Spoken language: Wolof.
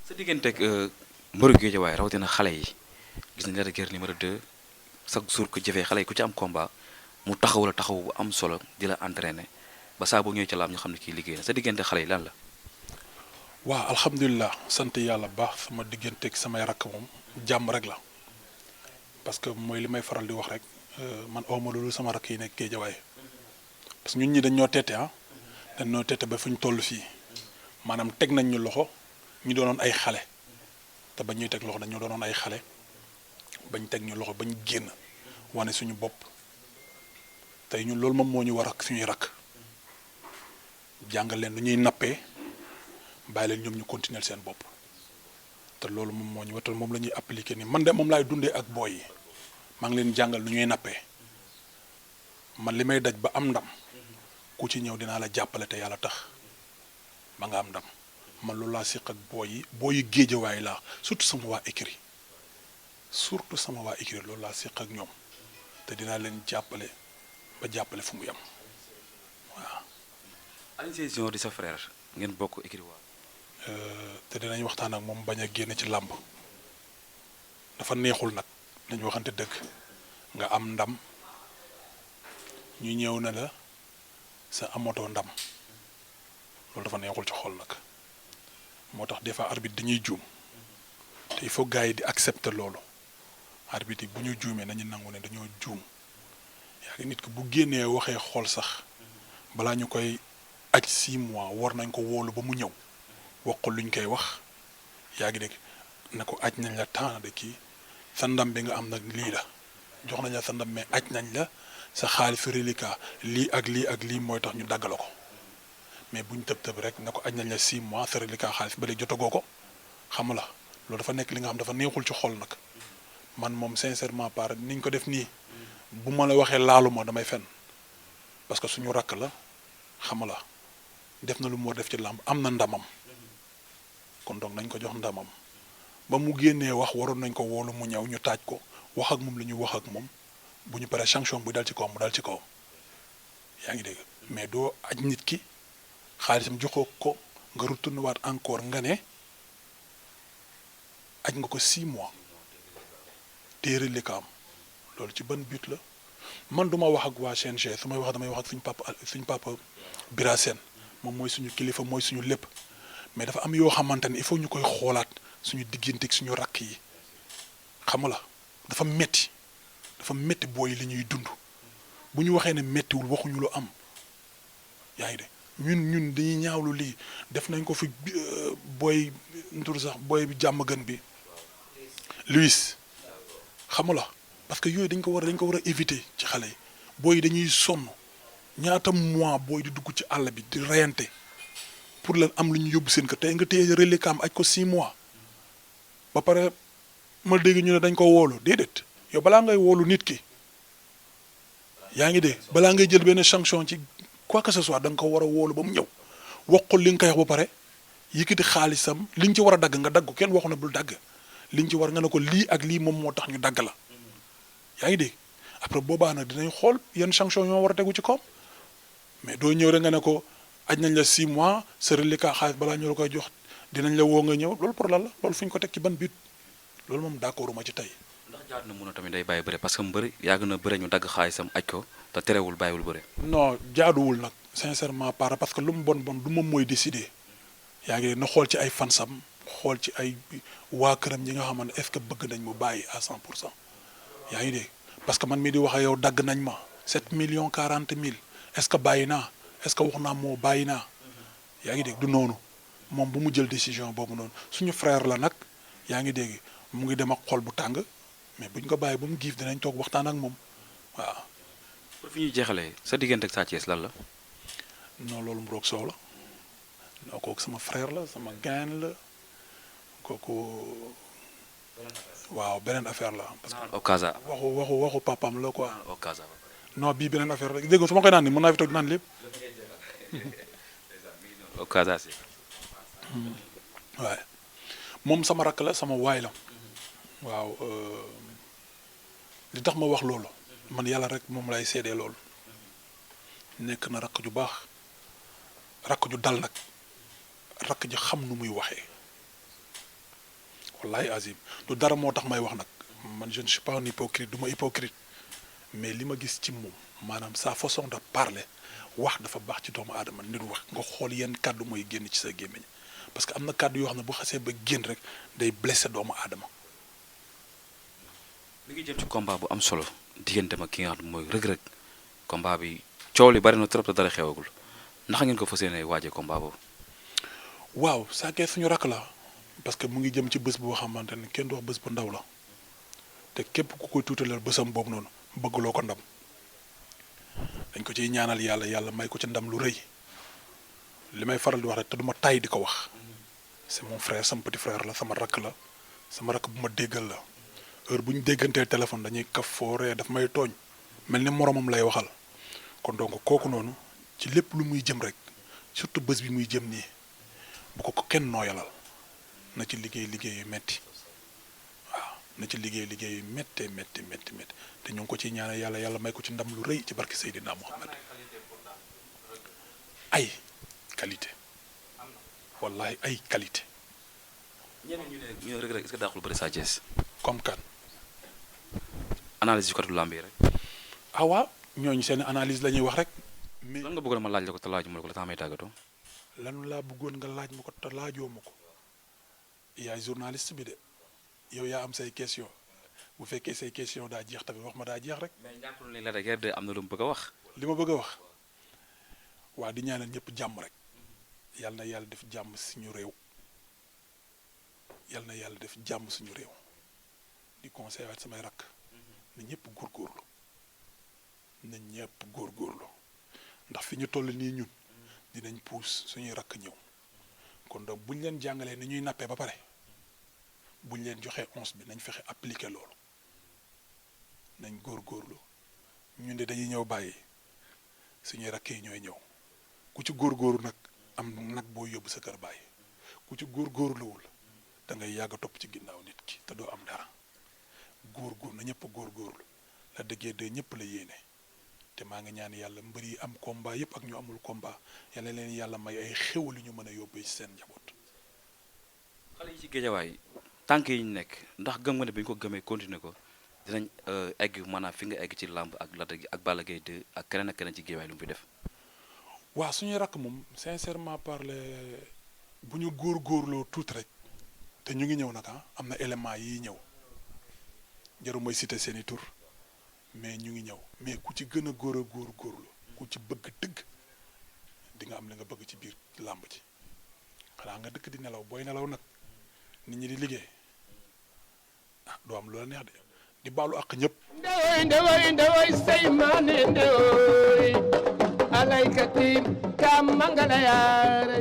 sa digganteeg mbëru géej waaye rawatina xale yi gis nañ la guerre numéro 2 chaque jour ko jëfee xale yi ku ci am combat mu taxaw la taxaw bu am solo di la entraîner ba saa boo ñëwee ca laam ñu xam ne kii liggéey na sa diggante xale yi lan la. waaw alhamdulilah sant yàlla baax sama digganteeg samay rakk moom jàmm rek la parce que mooy li may faral di wax rek man awma loolu sama rakk yi nekk géejawaay parce que ñun ñi dañ ñoo tette dañ ñoo tette ba fu ñu toll fii maanaam teg nañ ñu loxo ñu doonoon ay xale te ba ñuy teg loxo dañoo doonoon ay xale bañ teg ñu loxo bañ génn wane suñu bopp tey ñun loolu moom moo ñu war ak suñuy rakk jàngal leen lu ñuy nappee bàyyi leen ñoom ñu continuer seen bopp te loolu moom moo ñu watal moom la ñuy appliquer ni man de moom laay dundee ak booy yi maa ngi leen jàngal lu ñuy nappee man li may daj ba am ndam ku ci ñëw dinaa la jàppale te yàlla tax ba nga am ndam man loolu laa siq ak booy yi géejawaay laa surtout sama waa écrit loolu laa siq ak ñoom te dinaa leen jàppale ba jàppale fu mu yem waaw. Alioune Sèye di sa frère ngeen bokk écrit waa. te dinañ waxtaan ak moom bañ a génn ci làmb dafa neexul nag dañu waxante dëgg nga am ndam ñu ñëw na la sa amatoo ndam loolu dafa neexul ci xol nag moo tax des fois arbitre dañuy juum te il faut gars yi di accepter loolu arbitre yi bu ñu juumee nañu nangu ne dañoo juum yaa ngi nit ki bu génnee waxee xol sax balaa ñu koy aj 6 mois war nañ ko wóolu ba mu ñëw wax ko luñ koy wax yaa ngi dégg na ko aj nañ la temps de kii sa ndam bi nga am nag lii la jox nañ la sa ndam mais aj nañ la sa xaalis reliquat lii ak lii ak lii mooy tax ñu daggala ko mais buñ tëb rek na ko aj nañ la 6 mois sa reliquat xaalis ba léegi jotagoo ko xam la loolu dafa nekk li nga xam dafa neexul ci xol nag man moom sincèrement par niñ ko def nii bu ma la waxee laalu ma damay fen parce que suñu rakk la xam la def na lu mu war def ci làmb am na ndamam kon donc nañ ko jox ndamam ba mu génnee wax waroon nañ ko woolu mu ñëw ñu taaj ko wax ak moom li ñu wax ak moom bu ñu paree sanction bu dal ci kawam mu dal ci kawam yaa ngi dégg mais doo aj nit ki xaalisam joxoo ko nga retourné waat encore nga ne aj nga ko 6 mois téere li ka am loolu ci ban but la man duma wax ak waa CNG su may wax damay wax ak suñu papa Bira Sène moom mooy suñu kilifa mooy suñu lépp mais dafa am yoo xamante ne il faut ñu koy xoolaat suñu digganteeg suñu rakk yi xam la dafa metti booy li ñuy dund bu ñu waxee ne mettiwul waxuñu lu am yaa ngi de ñun dañuy ñaawlu lii def nañ ko fi booy ntur sax booy bi jàmm gën bi Luis xam la parce que yooyu dañ ko war a éviter ci xale yi booy dañuy sonn ñaata mois booy di dugg ci àll bi di reyante pour leen am lu ñu yóbbu seen kër tey nga téye reliquat aj ko 6 mois ba pare ma dégg ñu ne dañ ko woolu déedéet yow balaa ngay woolu nit ki yaa ngi dee balaa ngay jël benn sanction ci quoi que ce soit da nga ko war a woolu ba mu ñëw wax ko li nga koy wax ba pare yëkkati xaalisam li nga ci war a dagg nga dagg kenn waxu na bul dagg li nga ci war nga ne ko lii ak lii moom moo tax ñu dagg la yaa ngi dégg après boobaa nag dinañ xool yan sanction ñoo war a tegu ci kawam mais doo ñëw rek nga ne ko aj nañ la 6 mois sa reliquat xaalis balaa ñu la koy jox dinañ la woo nga ñëw loolu pour lan la loolu fu ñu ko teg ci ban but loolu moom d'accord ma ci tey. ndax jaadu na mun a tamit day bàyyi bëre parce que mbëri yàgg na bëre ñu dagg xaalisam aj ko te terewul bàyyiwul bëre. non jaaduwul nag sincèrement parce que lu mu bon du moom mooy décider yaa ngi na xool ci ay fansam xool ci ay waa këram ñi nga xamante est-ce que bëgg nañ mu bàyyi à 100% yaa ngi dégg parce que man mii di wax ak yow dagg nañ ma 7 millions 40 mille est-ce que bàyyi naa est-ce que wax naa moo bàyyi naa yaa ngi dégg du noonu moom bu mu jël décision boobu noonu suñu frère la nag yaa ngi dégg mu ngi dem ak xol bu tàng mais buñ ko bàyyi ba mu giif dinañ toog waxtaan ak moom waaw. pour fi ñuy jeexalee sa diggante ak Sa Thiès lan la. non loolu mu roog soow la non kooku sama frère la sama gain la kooku waaw beneen affaire la. parce que Okaza waxu papam la quoi. Okaza non bii beneen affaire la dégg nga su ma koy naan ni mën naa fi toog naan lépp. Okaza si. waaye moom sama rakk la sama waay la. waaw li tax ma wax loolu man yàlla rek moom lay seedee loolu nekk na rakk ju baax rakk ju dal nag rakk ji xam nu muy waxee wallahi azim du dara moo tax may wax nag man je ne suis pas un hypocrite du ma hypocrite mais li ma gis ci moom maanaam sa façon de parler wax dafa baax ci doomu aadama nit wax nga xool yenn kàddu mooy génn ci sa gémmiñ parce que am na kàddu yoo xam ne bu xasee ba génn rek day blessé doomu aadama. mi ngi jëm ci combat bu am solo diggante ma ki nga xam ne mooy Reug Reug combat bi coow li bari na trop te dara xewagul ndax ngeen ko fas yéene waajee combat boobu. waaw saa kee suñu rakk la parce que mu ngi jëm ci bés boo xamante ne kenn du wax bés bu ndaw la te képp ku koy tuutaleel bésam boobu noonu bëgguloo ko ndam dañ ko ciy ñaanal yàlla yàlla may ko ci ndam lu rëy li may faral di wax rek te du ma tay di ko wax c'est mon frère sama petit frère la sama rakk bu ma déggal la heure bu ñu déggantee téléphone dañuy kaf fooree daf may tooñ mel ni moromam lay waxal kon donc kooku noonu ci lépp lu muy jëm rek surtout bés bi muy jëm nii bu ko kenn nooyalal na ci liggéey yu metti waaw na ci liggéey yu méttee métti te ñu ngi ko ciy ñaanal yàlla may ko ci ndam lu rëy ci barke Seydina Muhammad ay qualité wallahi ay qualité. ñeneen ñu ne Reug Reug est-ce que daaxul bëri Sa Thiès. comme kan. analyse yu côté lamb yi rek. ah waaw ñooñu seen analyse la ñuy wax rek. mais lan nga bëggoon ma laaj la ko te laaju ma la ko la tax may tàggatoo. lan laa bëggoon nga laaj ma ko te laajoo ma ko yaay journaliste bi de yow yaa am say question bu fekkee say question daa jeex tamit wax ma daa jeex rek. mais ñàkkul ne la rek de am na lu mu bëgg a wax. li ma bëgg a wax waa di ñaanal ñëpp jàmm rek yal na yàlla def jàmm suñu réew yal na yàlla def jàmm suñu réew di conseillé waat samay rakk na ñëpp góorgóorlu ndax fi ñu toll nii ñun dinañ puus suñuy rakk ñëw kon donc buñ leen jàngalee ni ñuy nappee ba pare buñ leen joxee once bi nañ fexe appliquer loolu nañ góorgóorlu ñun de dañuy ñëw bàyyi suñuy rakk yi ñooy ñëw ku ci góorgóorlu nag am nag boo yóbbu sa kër bàyyi ku ci góorgóorluwul da ngay yàgg a topp ci ginnaaw nit ki te doo am dara góorgóorlu na ñëpp góorgóorlu la dëggee de ñëpp la yéene te maa ngi ñaan yàlla mbër yi am combat yëpp ak ñu amul combat yàlla leen yàlla may ay xéwal yu ñu mën a yóbbee ci seen njaboot. xale yi ci géejawaay tànk yi ñu nekk ndax gëm nga ne bi ñu ko gëmee continuer ko dinañ egg maanaam fi nga egg ci làmb ak Lac ak Balla Gaye 2 ak keneen ak keneen ci géejawaay lu mu fi def. waaw suñuy rakk moom sincèrement parler bu ñu góorgóorloo tuuti rek te ñu ngi ñëw nag am na élément yi ñëw jarul mooy citer seeni tur mais ñu ngi ñëw mais ku ci gën a góorgóorlu ku ci bëgg dëgg di nga am li nga bëgg ci biir làmb ji xanaa nga dëkk di nelaw booy nelaw nag nit ñi di liggéey doo am loola neex de di baalu àq ñëpp. ndewoy say maane ndewoy alaykati kam mangala yaara